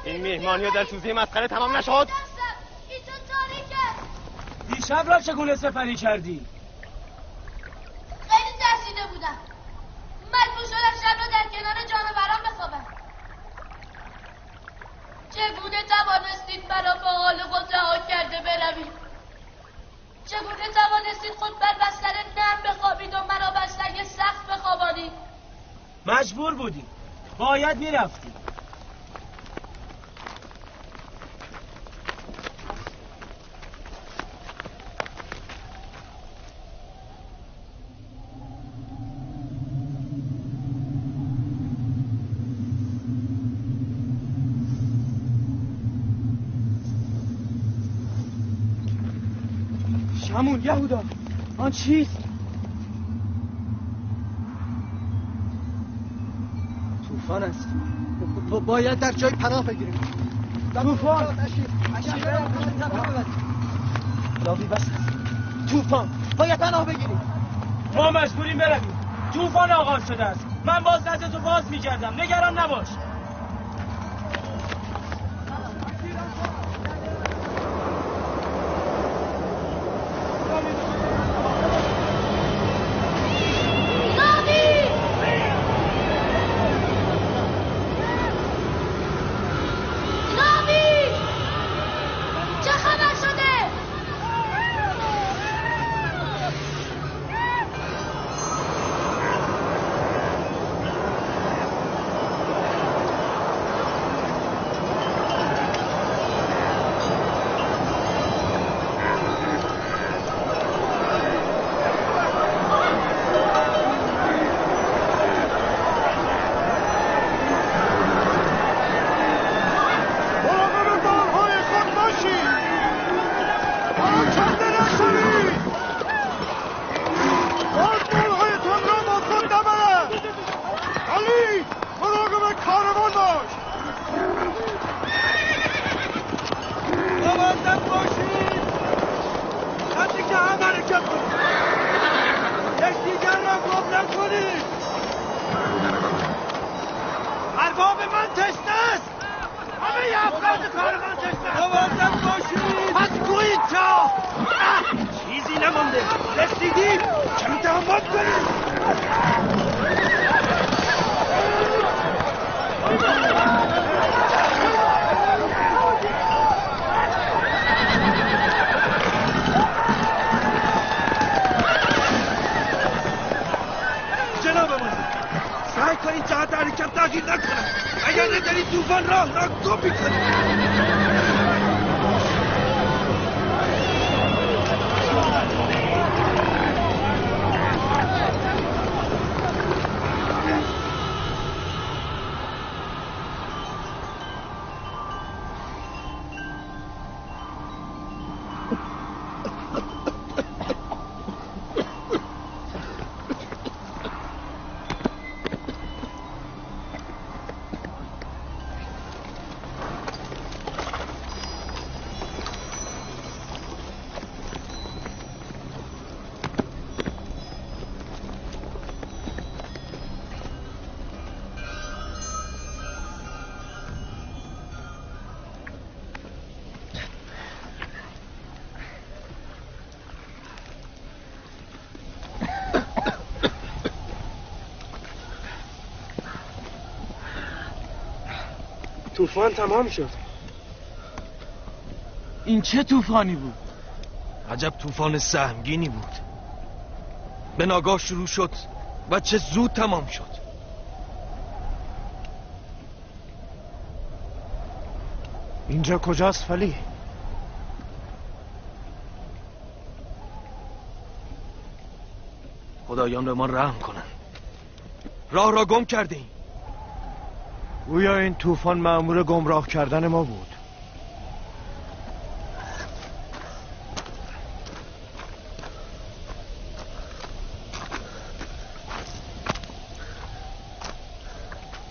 این مهمانی ها در سوزی مسخره تمام نشد؟ اینجا تاریک است. دیشب را چگونه سپری کردی؟ خیلی ترسیده بودم. مجبور شدم شب را در کنار جانوران بخوابم. چگونه توانستید مرا با حال خود رها کرده بروید؟ چگونه توانستید خود بر بستر نرم بخوابید و مرا بر سنگ سخت بخوابانید؟ مجبور بودی، باید میرفتی. شمون، یهودا، آن چیست؟ طوفان است. باید در جای پناه بگیریم. طوفان! لاوی بس است. طوفان، باید پناه بگیریم. ما مجبوریم برویم. طوفان آغاز شده است. من باز نزد تو باز می‌گردم. نگران نباش. طوفان تمام شد. این چه طوفانی بود؟ عجب طوفان سهمگینی بود. به ناگاه شروع شد و چه زود تمام شد. اینجا کجاست فلی؟ خدایان به ما رحم کنن. راه را گم کرده ایم. گویا این طوفان مأمور گمراه کردن ما بود.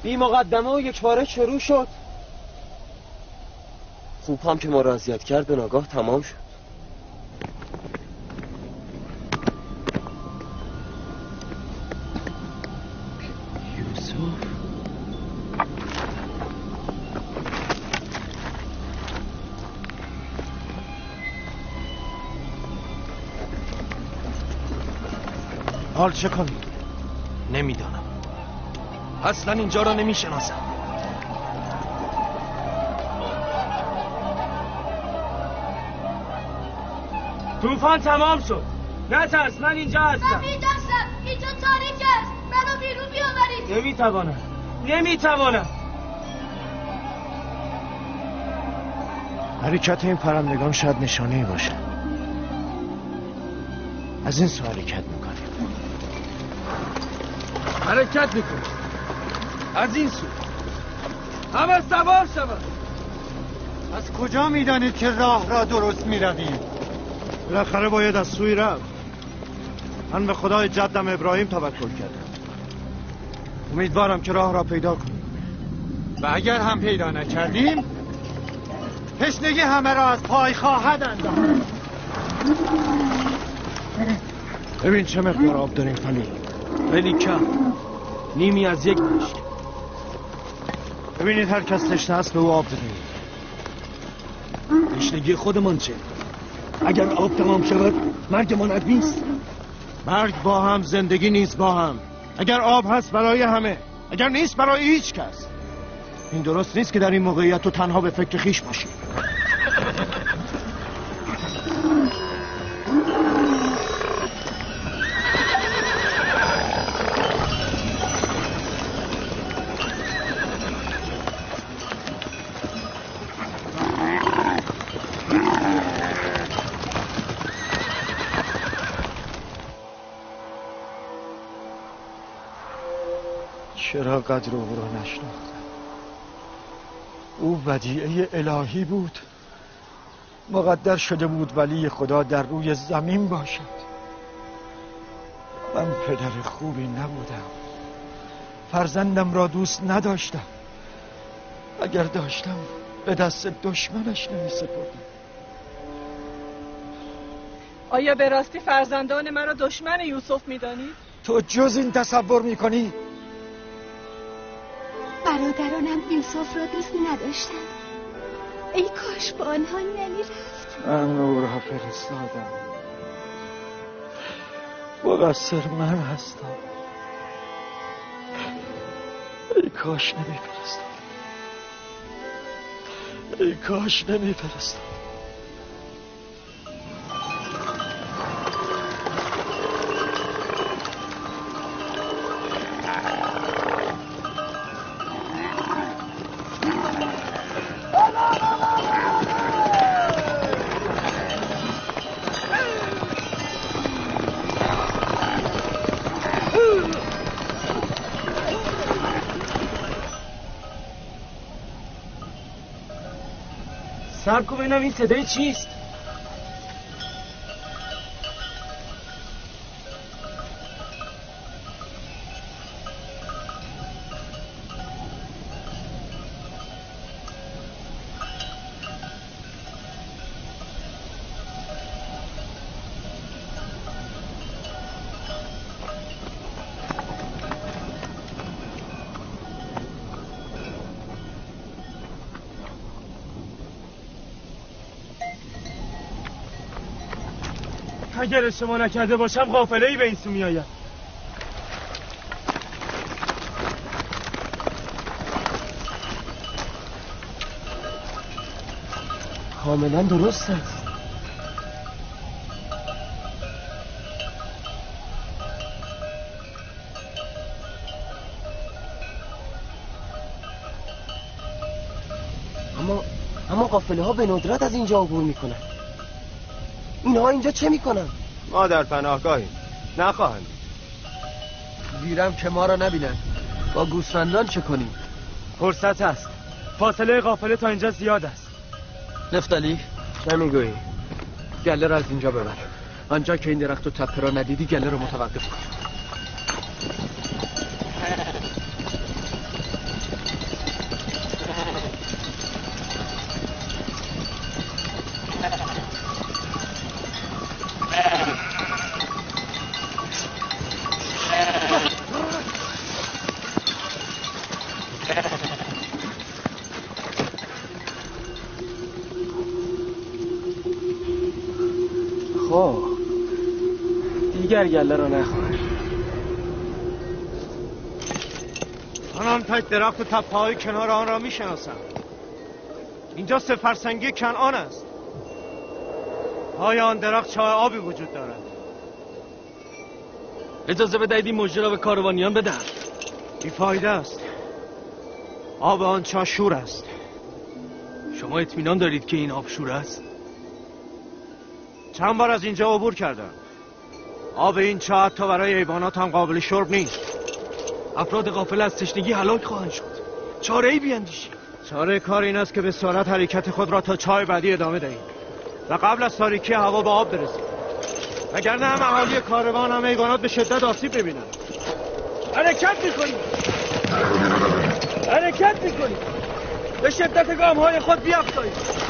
بی مقدمه و یک باره شروع شد. خوب هم که ما را اذیت کرد به ناگاه تمام شد. یوسف، حال چه کنیم؟ نمیدانم. اصلا اینجا را نمیشناسم. طوفان تمام شد. نترس، من اینجا هستم. من می‌ترسم. اینجا تاریک است. منو بیرون بیاورید. نمیتوانم، نمیتوانم. حرکت این پرندگان شاید نشانه‌ای باشه. از این سو حرکت میکنیم. حرکت میکنیم از این سو. همه سوار شوند. از کجا میدانید که راه را درست میرویم؟ بالاخره باید از سوی رفت. من به خدای جدم ابراهیم توکل کردم. امیدوارم که راه را پیدا کنیم. و اگر هم پیدا نکردیم، تشنگی همه را از پای خواهد انداخت. ببین چه مقدار آب داریم فلی. خیلی کم، نیمی از یک مشک. ببینید هر کس تشنه است به او آب بدهید. تشنگی خودمان چه؟ اگر آب تمام شود مرگمان حتمی است. مرگ با هم، زندگی نیست با هم. اگر آب هست برای همه، اگر نیست برای هیچ کس. این درست نیست که در این موقعیت تو تنها به فکر خویش باشی. چرا قدر او را نشناختم؟ او ودیعه الهی بود. مقدر شده بود ولی خدا در روی زمین باشد. من پدر خوبی نبودم. فرزندم را دوست نداشتم. اگر داشتم به دست دشمنش نمی سپردم. آیا به راستی فرزندان مرا دشمن یوسف می دانید؟ تو جز این تصور می کنی؟ برادرانم یوسف را دوست نداشتند. ای کاش با آنها نمیرفت. من او را فرستادم. مقصر من هستم. ای کاش نمیفرستادم. ای کاش نمیفرستادم. صبر کن ببینم این صدای چیست. اگر اشتباه نکرده باشم قافله‌ای به این سو میآید. کاملا درست است. اما قافله ها به ندرت از اینجا عبور میکنن. اینها اینجا چه میکنن؟ ما در پناهگاهیم، نخواهند. گیرم که ما را نبینن. با گوسفندان چه کنیم؟ فرصت هست. فاصله قافله تا اینجا زیاد است. نفتالی چه میگویی؟ گله را از اینجا ببر. آنجا که این درخت و تپه را ندیدی گله را متوقف کن. دیگر گله را نخواهد. من آن تک درخت و تپه‌های کنار آن را میشناسم. اینجا 3 فرسنگی کنعان است. پای آن درخت چاه آبی وجود دارد. اجازه بدهید این مژده را به کاروانیان بدهم. بی‌فایده است. آب آن چاه شور است. شما اطمینان دارید که این آب شور است؟ چند بار از اینجا عبور کردم. آب این چاه حتی برای حیوانات هم قابل شرب نیست. افراد قافله از تشنگی هلاک خواهند شد. چاره‌ای بیاندیشیم. چاره کار این است که به سرعت حرکت خود را تا چاه بعدی ادامه دهیم و قبل از تاریکی هوا به آب برسیم، وگرنه هم اهالی کاروان هم حیوانات به شدت آسیب می‌بینند. حرکت می‌کنیم. حرکت می‌کنیم. به شدت گام‌های خود بیافزایید.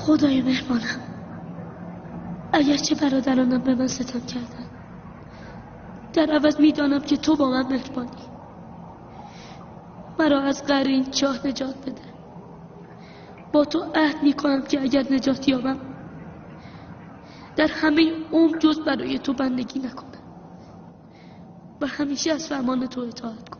خدای مهربانم، اگرچه برادرانم به من ستم کردند، در عوض میدانم که تو با من مهربانی. مرا از قعر این چاه نجات بده. با تو عهد میکنم که اگر نجات یابم در همه عمر جز برای تو بندگی نکنم و همیشه از فرمان تو اطاعت کنم.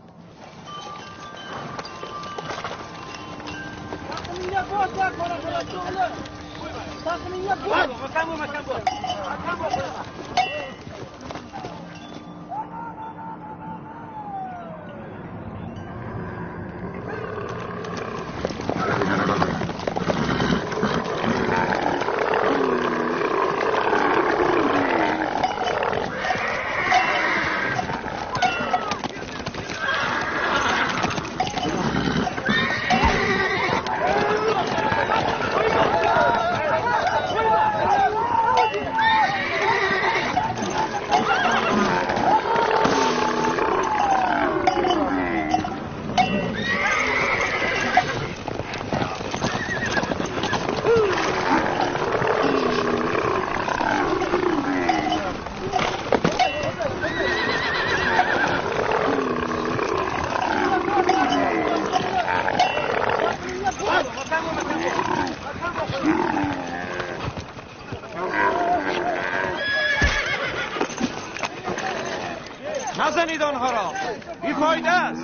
نزنید آنها را، بیفایده است.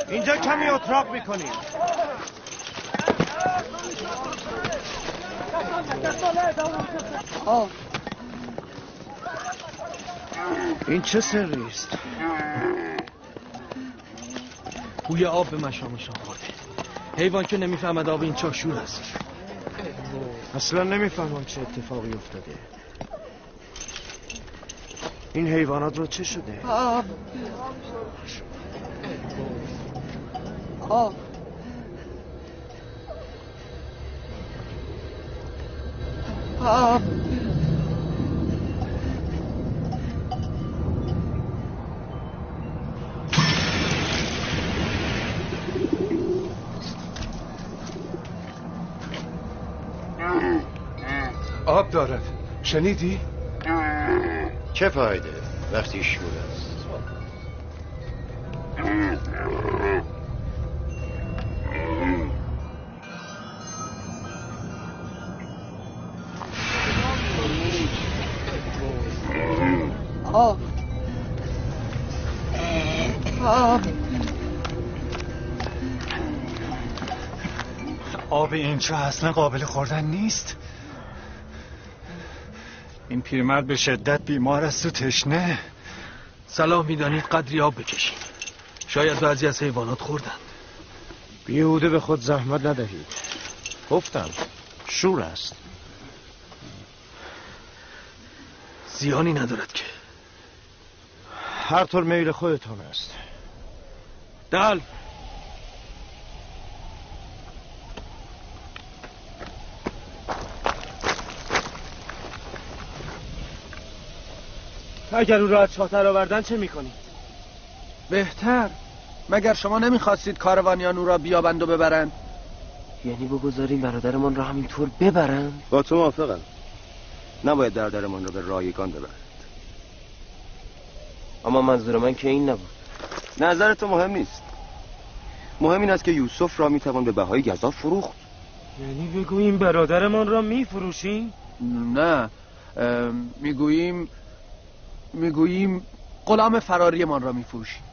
اینجا کمی اتراق میکنیم. این چه سری است؟ بوی آب به مشامشان خورده. حیوان که نمیفهمد آب این چاه شور است. اصلا نمیفهمم چه اتفاقی افتاده. این حیوانات رو چه شده؟ آب آب آب. آب دارد. شنیدی؟ چه فایده وقتی شور است؟ آب آب. آب اینجا اصلا قابل خوردن نیست. این پیرمرد به شدت بیمار است و تشنه. صلاح میدانید قدری آب بکشیم. شاید بعضی از حیوانات خوردند. بیهوده به خود زحمت ندهید. گفتم شور است. زیانی ندارد که. هر طور میل خودتان است. دل اگر او را از چاه درآوردن چه میکنید؟ بهتر. مگر شما نمیخواستید کاروانیان او را بیابند و ببرند؟ یعنی بگذاریم برادرمان را همینطور ببرند؟ با تو موافقم. نباید برادرمان را به رایگان ببرند. اما منظور من که این نبود. نظر تو مهم نیست. مهم این است که یوسف را میتوان به بهای گزاف فروخت. یعنی بگوییم برادرمان را میفروشیم؟ نه، میگوییم غلام فراریمان را میفروشیم.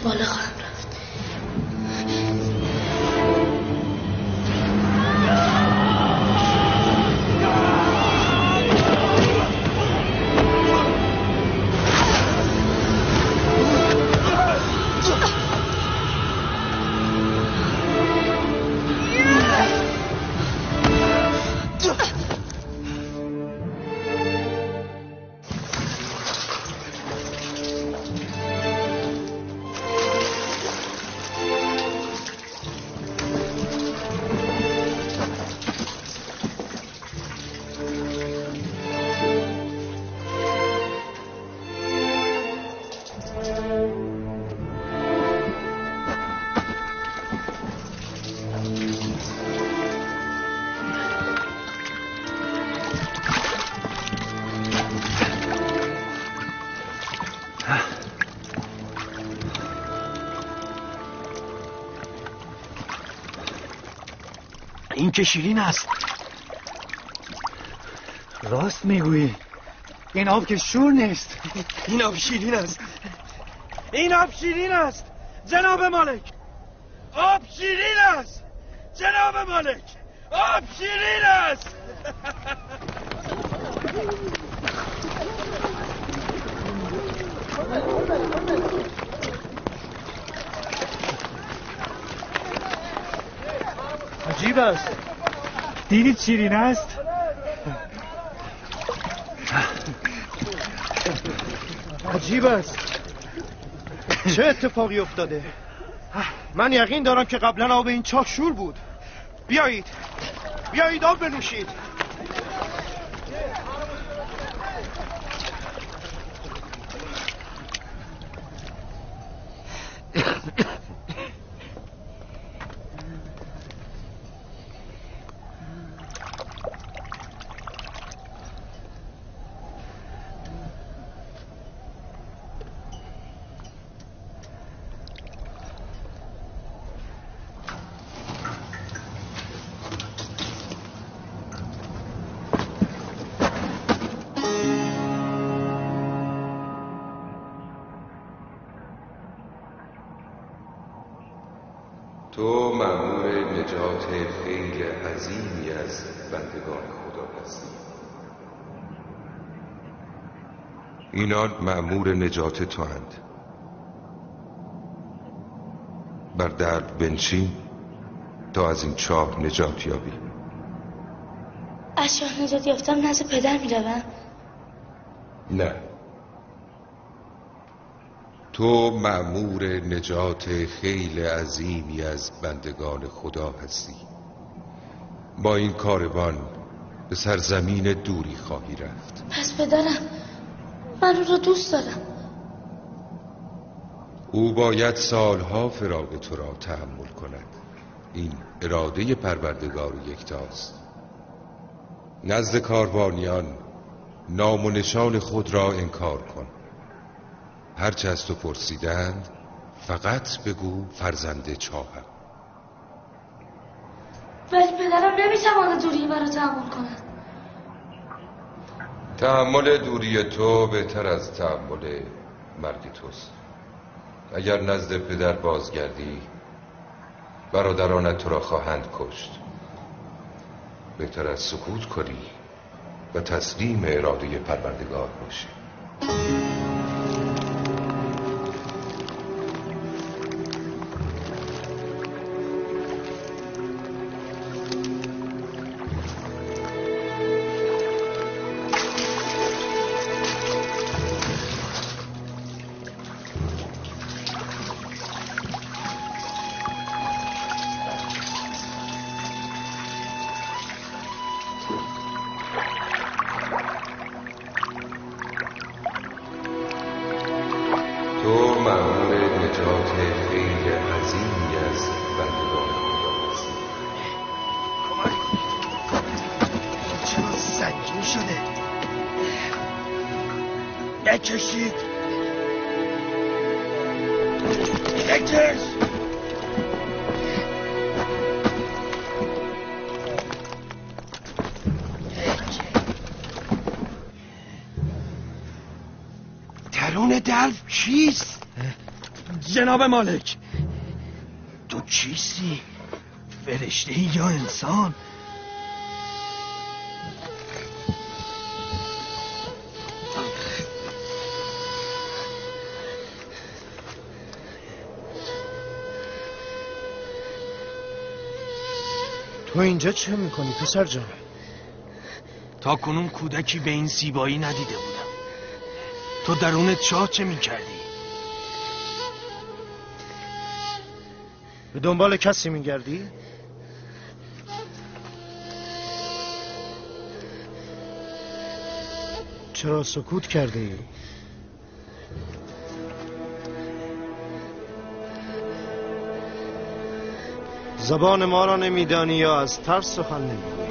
بالا خواهم رفت. این که شیرین است. راست میگویی. این آب که شور نیست. این آب شیرین است. این آب شیرین است جناب مالک. آب شیرین است جناب مالک. آب شیرین است. عجیب است. دیدید شیرین است؟ عجیب است. چه اتفاقی افتاده؟ من یقین دارم که قبلا آب این چاه شور بود. بیایید بیایید آب بنوشید. تو مأمور نجات خیل عظیمی از بندگان خدا هستی. اینان مأمور نجات تو اند. بر درد بنشین تا از این چاه نجات یابی. از چاه نجات یافتم نزد پدر میروم؟ نه، تو مأمور نجات خیل عظیمی از بندگان خدا هستی. با این کاروان به سرزمین دوری خواهی رفت. پس پدرم، من او را دوست دارم. او باید سالها فراق تو را تحمل کند. این اراده پروردگار یکتاست. نزد کاروانیان نام و نشان خود را انکار کن. هرچه از تو پرسیدند فقط بگو فرزند چاهم. ولی پدرم نمیتواند دوری مرا تحمل کند. تحمل دوری تو بهتر از تحمل مرگ توست. اگر نزد پدر بازگردی برادرانت تو را خواهند کشت. بهتر از سکوت کنی و تسلیم اراده پروردگار باشی. کیست؟ جناب مالک، تو کیستی؟ فرشته یا انسان؟ تو اینجا چه میکنی پسر جان؟ تا کنون کودکی به این زیبایی ندیده بودم. تو درون چاه چه میکردی؟ به دنبال کسی میگردی؟ چرا سکوت کردی؟ زبان ما را نمیدانی یا از ترس سخن نمیگویی؟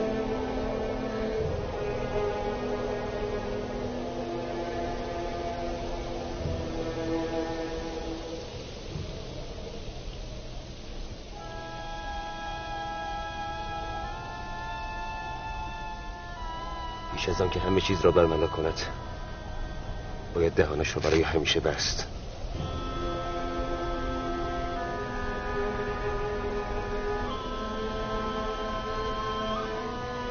پیش از آن که همه چیز را برملا کند باید دهانش را برای همیشه بست.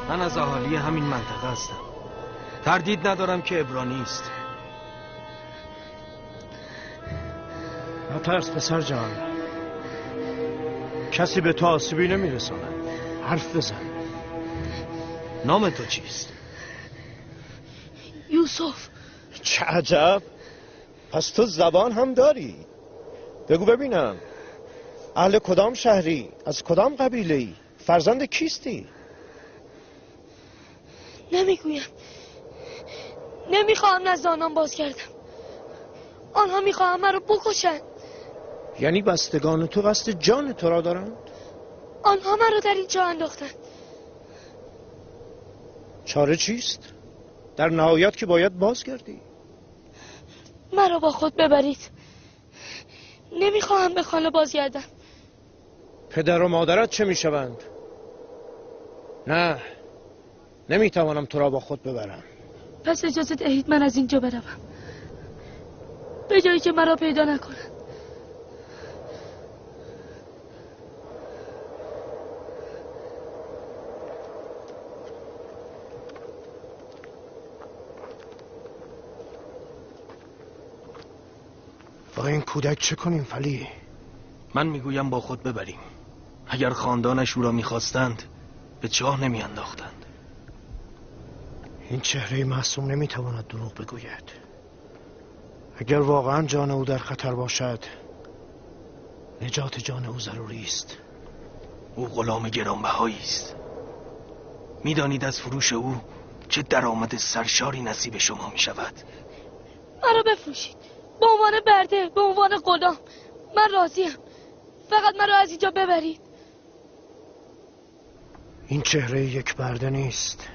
من از اهالی همین منطقه هستم. تردید ندارم که عبرانی است. نترس پسر جان، کسی به تو آسیبی نمیرساند. حرف بزن. نام تو چیست؟ یوسف. چه عجب، پس تو زبان هم داری. بگو ببینم اهل کدام شهری، از کدام قبیله‌ای، فرزند کیستی؟ نمیگویم. نمیخواهم نزد آنان بازگردم. آنها میخواهم مرا بکشند. یعنی بستگان تو قصد جان تو را دارند؟ آنها مرا در اینجا انداختند. چاره چیست؟ در نهایت که باید بازگردی. مرا با خود ببرید. نمیخواهم به خانه بازگردم. پدر و مادرت چه میشوند؟ نه، نمیتوانم تو را با خود ببرم. پس اجازه دهید من از اینجا بروم، به جایی که مرا پیدا نکنند. با این کودک چه کنیم فلی؟ من میگویم با خود ببریم. اگر خاندانش او را میخواستند به چاه نمیانداختند. این چهره معصوم نمیتواند دروغ بگوید. اگر واقعا جان او در خطر باشد، نجات جان او ضروری است. او غلام گرانبهایی است. میدانید از فروش او چه درآمد سرشاری نصیب شما میشود. مرا بفروشید به عنوان برده، به عنوان غلام. من راضیم. فقط مرا از اینجا ببرید. این چهره یک برده نیست،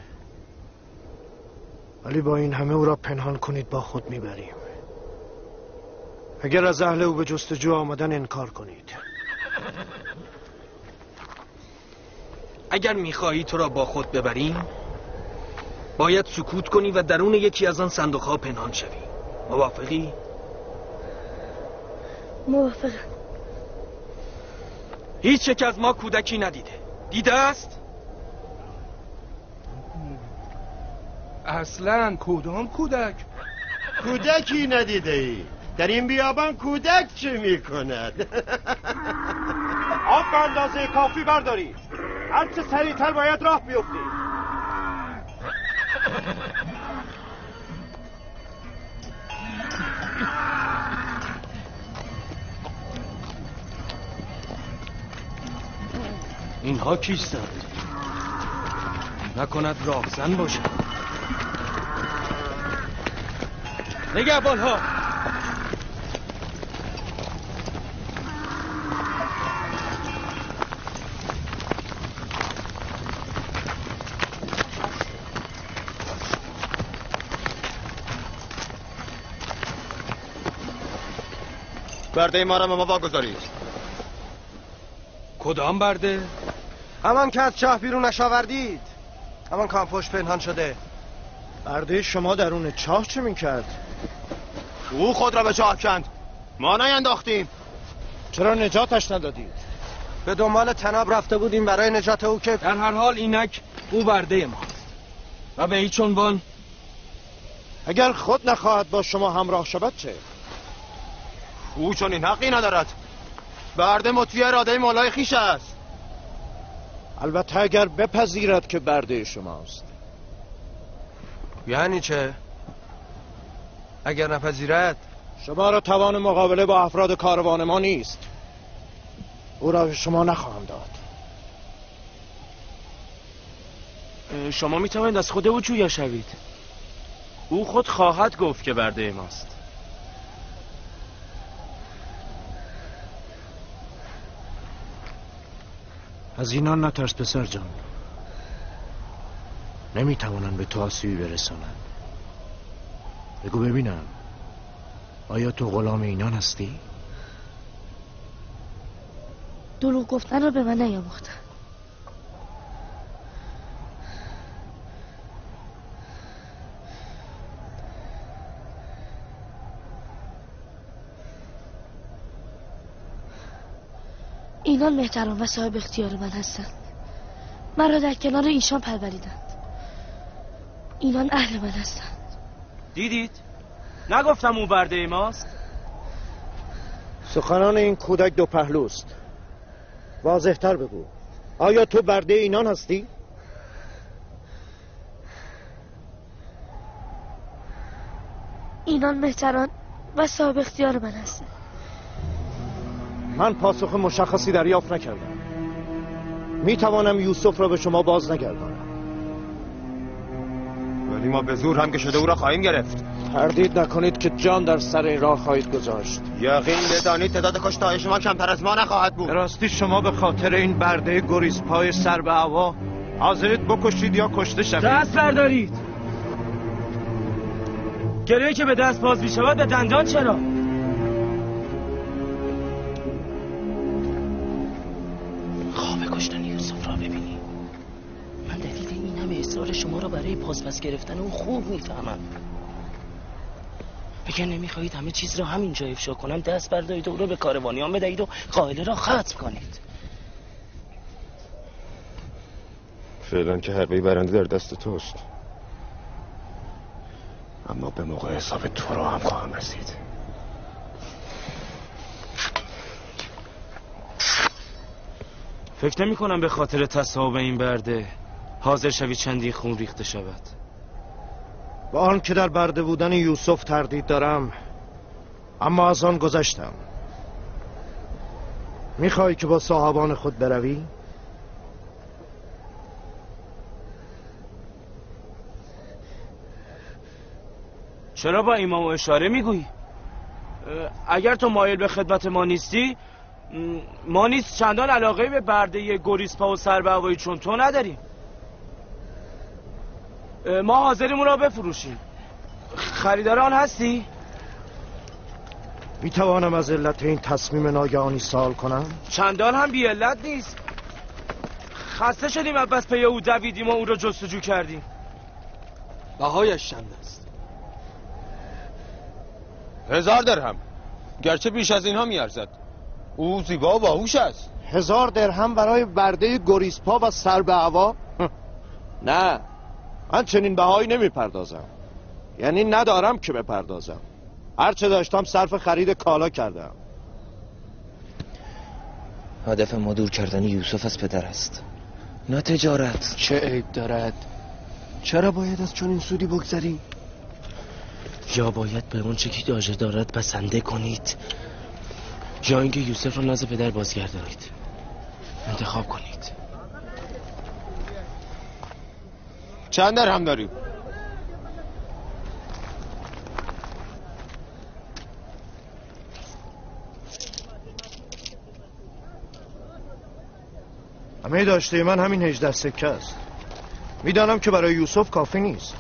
ولی با این همه او را پنهان کنید با خود میبریم. اگر از اهل او به جستجو آمدن انکار کنید. اگر میخواهی تو را با خود ببریم باید سکوت کنی و درون یکی از آن صندوق‌ها پنهان شوی. موافقی؟ موافقم. هیچ یک از ما کودکی ندیده. دیده است؟ اصلا کدام کودک؟ کودکی ندیده ای؟ در این بیابان کودک چه میکند؟ آب به اندازه کافی بردارید. هرچه سریعتر باید راه بیفتید. اینها کیستند؟ نکند راهزن باشند. نگهبانها، برده ما را به ما واگذارید. کدام برده؟ همان که از چاه بیرونش آوردید، همان که پشت پنهان شده. برده شما درون چاه چه میکرد؟ او خود را به چاه کند، ما نینداختیم. چرا نجاتش ندادید؟ به دنبال تناب رفته بودیم برای نجات او که در هر حال اینک او برده ماست و به هیچ عنوان. اگر خود نخواهد با شما همراه شود چه؟ او چون این حقی ندارد. برده مطیع اراده مولای خویش است. البته اگر بپذیرد که برده شماست. یعنی چه؟ اگر نپذیرد؟ شما را توان مقابله با افراد کاروان ما نیست. او را به شما نخواهم داد. شما میتوانید از خود او جویا شوید. او خود خواهد گفت که برده ماست. از اینان نترس پسر جان. نمیتوانند به تو آسیبی برسانند. بگو ببینم، آیا تو غلام اینان هستی؟ دروغ گفتن را به من نیاموختن. اینان مهتران و صاحب اختیار من هستند. مرا در کنار ایشان پروریدند. اینان اهل من هستند. دیدید؟ نگفتم او برده ماست؟ سخنان این کودک دو پهلوست. واضح‌تر بگو، آیا تو برده اینان هستی؟ اینان مهتران و صاحب اختیار من هستند. من پاسخ مشخصی دریافت نکردم. میتوانم یوسف را به شما باز نگردانم. ولی ما به زور هم که شده او را خواهیم گرفت. تردید نکنید که جان در سر این راه خواهید گذاشت. یقین بدانید تعداد کشته‌های شما کمتر از ما نخواهد بود. راستی شما به خاطر این برده گریزپای سر به هوا حاضرید بکشید یا کشته شوید؟ دست بردارید. گلویی که به دست باز می‌شود به دندان چرا؟ خواب کشتن یوسف را ببینی. من دلیل این همه اصرار شما را برای پاسپس گرفتن او خوب میفهمم. اگر نمیخواهید همه چیز را همینجا افشا کنم، دست بردارید و او را به کاروانیان بدهید و قائله را ختم کنید. فعلا که حربه برنده در دست توست، اما به موقع حساب تو را هم خواهم رسید. فکر نمی کنم به خاطر تصاحب این برده حاضر شوی چندین خون ریخته شود. با آن که در برده بودن یوسف تردید دارم، اما از آن گذشتم. میخوای که با صاحبان خود بروی؟ چرا با ایمام و اشاره میگویی؟ اگر تو مایل به خدمت ما نیستی، ما نیز چندان علاقه به برده گریزپا و سر به هوایی چون تو نداریم. ما حاضریم او را بفروشیم. خریدار آن هستی؟ میتوانم از علت این تصمیم ناگهانی سوال کنم؟ چندان هم بی علت نیست. خسته شدیم از بس پی او دویدیم و او را جستجو کردیم. بهایش چند است؟ 1000 درهم. گرچه بیش از اینها میارزد. او زیبا و باهوش است. 1000 درهم برای برده گریزپا و سر به هوا؟ نه، من چنین بهایی نمیپردازم. یعنی ندارم که بپردازم. هرچه داشتم صرف خرید کالا کردم. هدف ما دور کردن یوسف از پدر است، نه تجارت. چه عیب دارد؟ چرا باید از چنین سودی بگذریم؟ یا باید به اون چه که تاجر دارد بسنده کنید، یا اینکه یوسف را نزد پدر بازگردانید. انتخاب کنید. چند درهم داریم؟ همه داشته من همین 18 سکه است. میدانم که برای یوسف کافی نیست.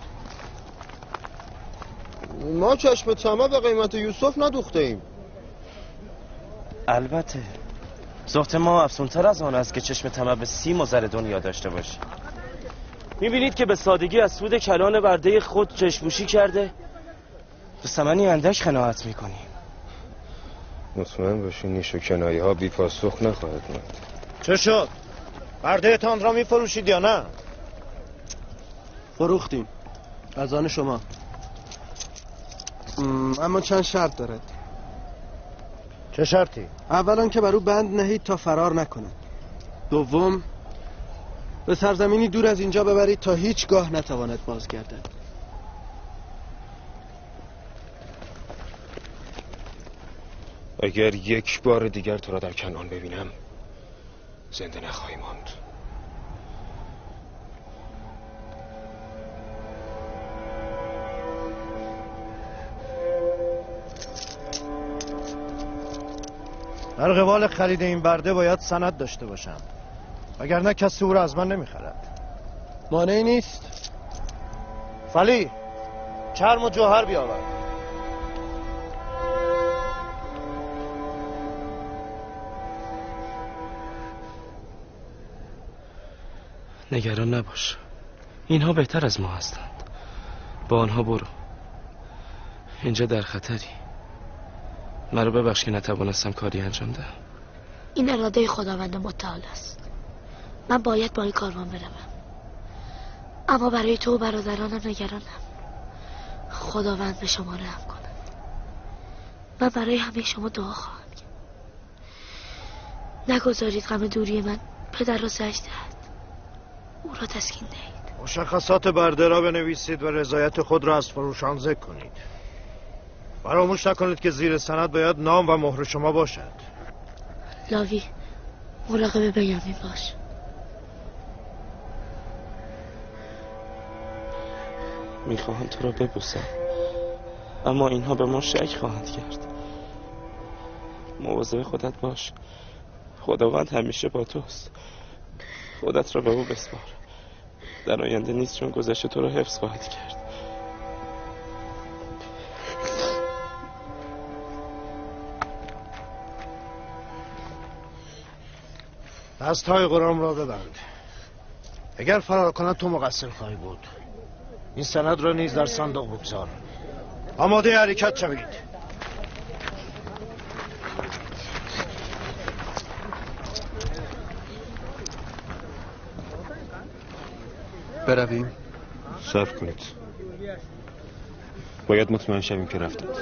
ما چشم طمع به قیمت یوسف ندوخته ایم. البته زهد ما افزونتر از آن است که چشم طمع به سیم و زر دنیا داشته باشیم. میبینید که به سادگی از سود کلان برده خود چشم‌پوشی کرده به ثمنی اندک قناعت میکنیم. مطمئن باشین نیش و کنایه ها بی پاسخ نخواهد ماند. چه شد؟ برده تان را میفروشید یا نه؟ فروختیم، از آن شما. اما چند شرط دارد. چه شرطی؟ اولا که بر او بند نهید تا فرار نکند. دوم، به سرزمینی دور از اینجا ببرید تا هیچگاه نتواند بازگردد. اگر یک بار دیگر تو را در کنعان ببینم زنده نخواهی ماند. در قبال خرید این برده باید سند داشته باشم، وگرنه کسی او را از من نمیخرد. مانعی نیست. فلی، چرم و جوهر بیاور. نگران نباش، اینها بهتر از ما هستند. با آنها برو، اینجا در خطری. مرا ببخش که نتوانستم کاری انجام دهم. این اراده خداوند متعال است. من باید با این کاروان بروم، اما برای تو و برادرانم نگرانم. خداوند به شما رحم کند. من برای همه شما دعا خواهم کرد. نگذارید غم دوری من پدر را زجر دهد. او را تسکین دهید. مشخصات برده را بنویسید و رضایت خود را از فروشان ذکر کنید. فراموش نکنید که زیر سند باید نام و مهر شما باشد. لاوی، مراقب بنیامین باش. میخواهم تو را ببوسم، اما اینها به ما شک خواهند کرد. مواظب خودت باش. خداوند همیشه با توست. خودت را به او بسپار. در آینده نیست چون گذشته تو را حفظ خواهد کرد. دستهای غلام را ببند. اگر فرار کند تو مقصر خواهی بود. این سند را نیز در صندوق بگذار. آماده حرکت شوید. برویم. صبر کنید، باید مطمئن شویم که رفتند.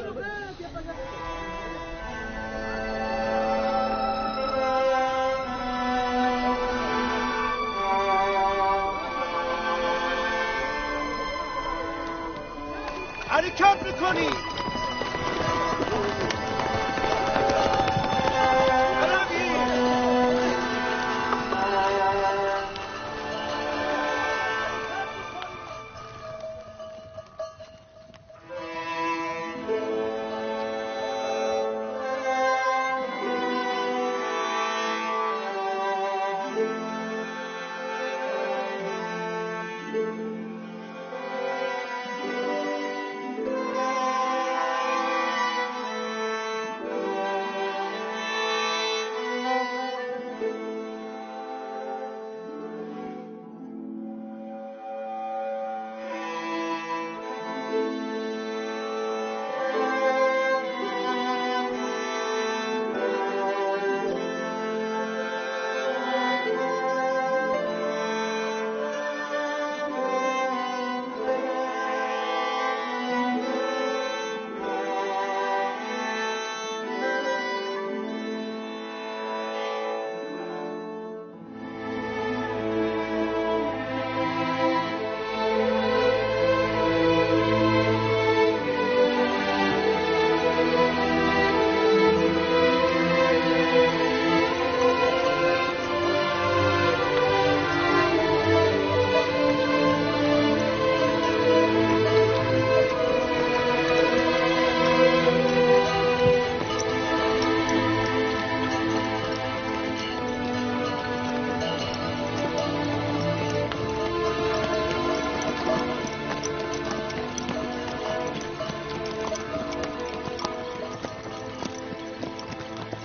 حرکت میکنی.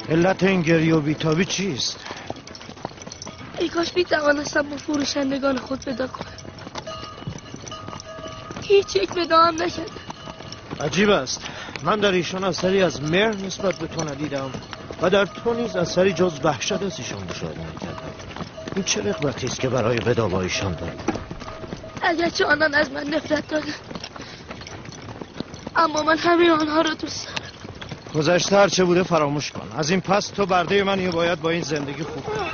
علت این گریه و بیتابی چیست؟ ای کاش میتوانستم با فروشندگان خود ودا کنم. هیچ یک وداعم نکردم. عجیب است، من در ایشان اثری از مهر نسبت به تو ندیدم و در تو نیز اثری جز وحشت از ایشان مشاهده نکردم. این چه رغبتی است که برای ودا با ایشان داری؟ اگرچه آنان از من نفرت دادند، اما من همه آنها را دوست دارم. گذشته هرچه بوده فراموش کن. از این پس تو برده منی و باید با این زندگی خوب کنی.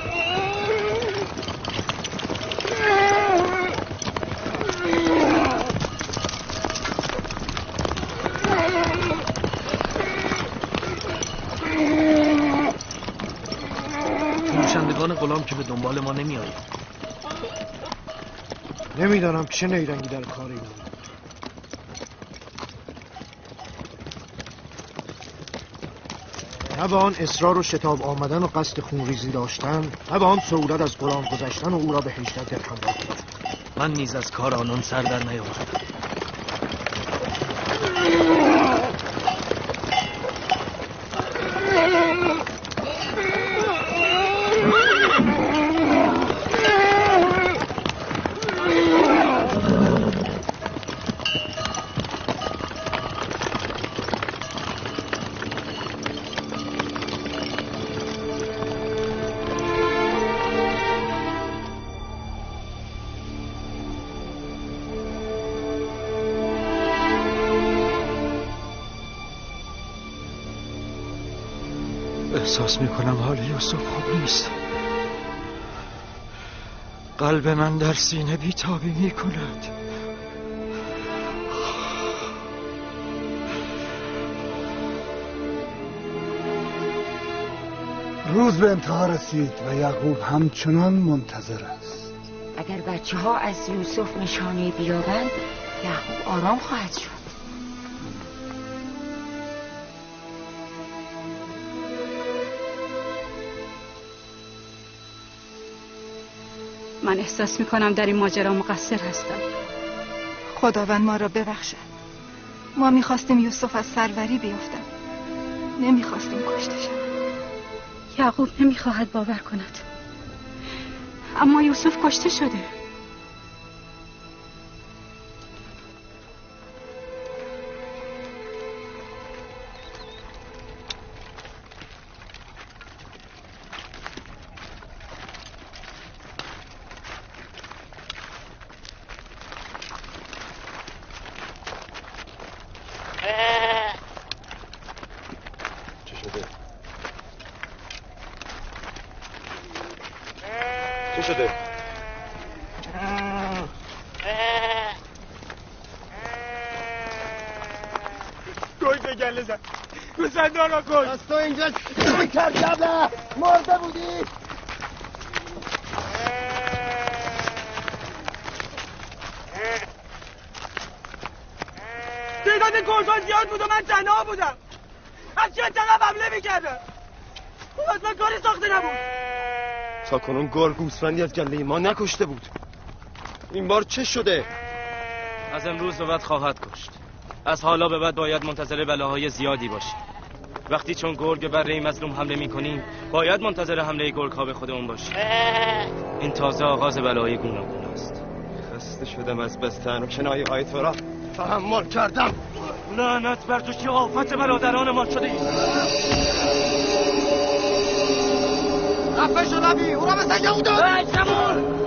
فروشندگان غلام که به دنبال ما نمی آید. نمیدانم چه نیرنگی در کار اینا. نه به آن اصرار و شتاب آمدن و قصد خونریزی داشتن، نه به آن سهولت از غلام گذشتن و او را به 18 درهم واگذاشتن. من نیز از کار آنان سر در نیاوردم. احساس میکنم حال یوسف خوب نیست. قلب من در سینه بیتابی میکند. روز به انتها رسید و یعقوب همچنان منتظر است. اگر بچه ها از یوسف نشانه بیابند، یعقوب آرام خواهد شد. من احساس میکنم در این ماجرا مقصر هستم. خداوند ما را ببخشد. ما میخواستیم یوسف از سروری بیفتد، نمیخواستیم کشته شود. یعقوب نمیخواهد باور کند، اما یوسف کشته شده. چه شده؟ گوی به گله زد، گوسفندان را کشت. از تو اینجا چه کردم؟ مرده بودی. تعداد گرگان زیاد بود و من تنها بودم. از چه طرف حمله میکردم؟ از من کاری ساخته نبود. تا کنون گرگ گوسفندی از گله ما نکشته بود. این بار چه شده؟ از امروز به بعد خواهد کشت. از حالا به بعد باید منتظر بلاهای زیادی باشیم. وقتی چون گرگ بره مظلوم حمله میکنیم، باید منتظر حمله گرگ ها به خودمون باشیم. این تازه آغاز بلاهای گوناگون است. خسته شدم از بستن و کنایه های تو را تحمل کردم. لعنت بر تو که آفت برادران ما شده ای. خفه شو نبی، او را به سگ او داد. ای شمول!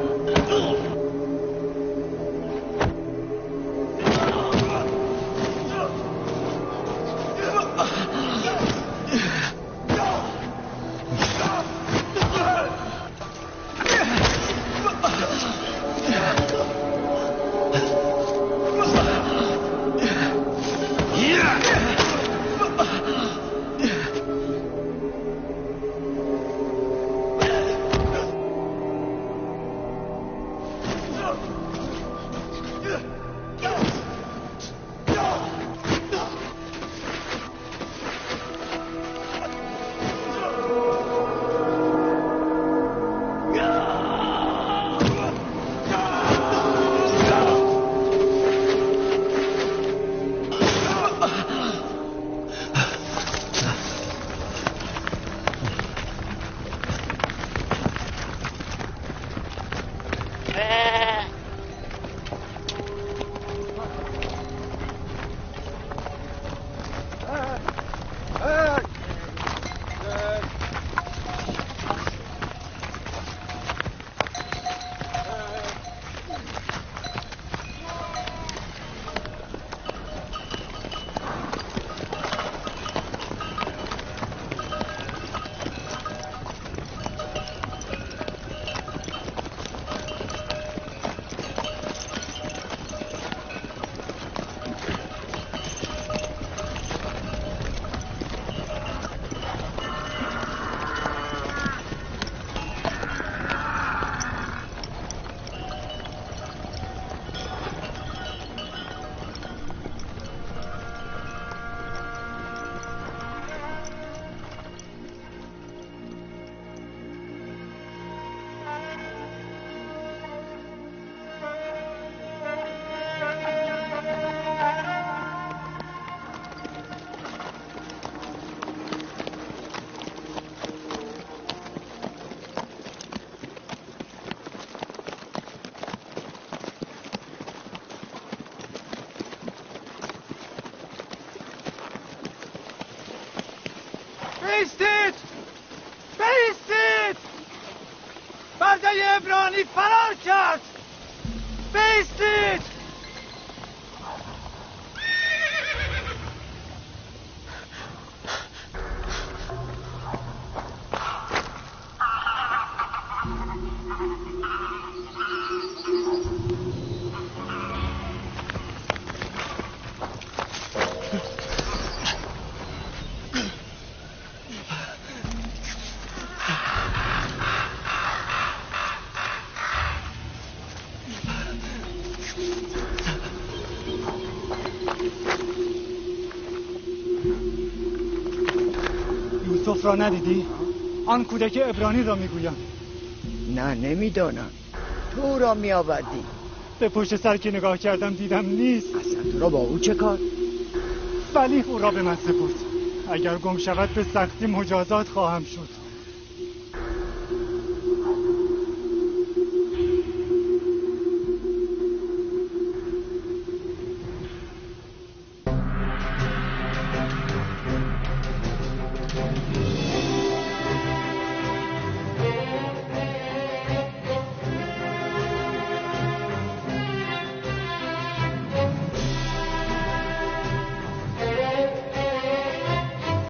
یوسف را ندیدی؟ آن کودک عبرانی را میگویم. نه نمیدانم. تو را میآوردی. به پشت سر که نگاه کردم دیدم نیست. اصلا تو را با او چه کار؟ ولی او را به من سپرد. اگر گم شود به سختی مجازات خواهم شد.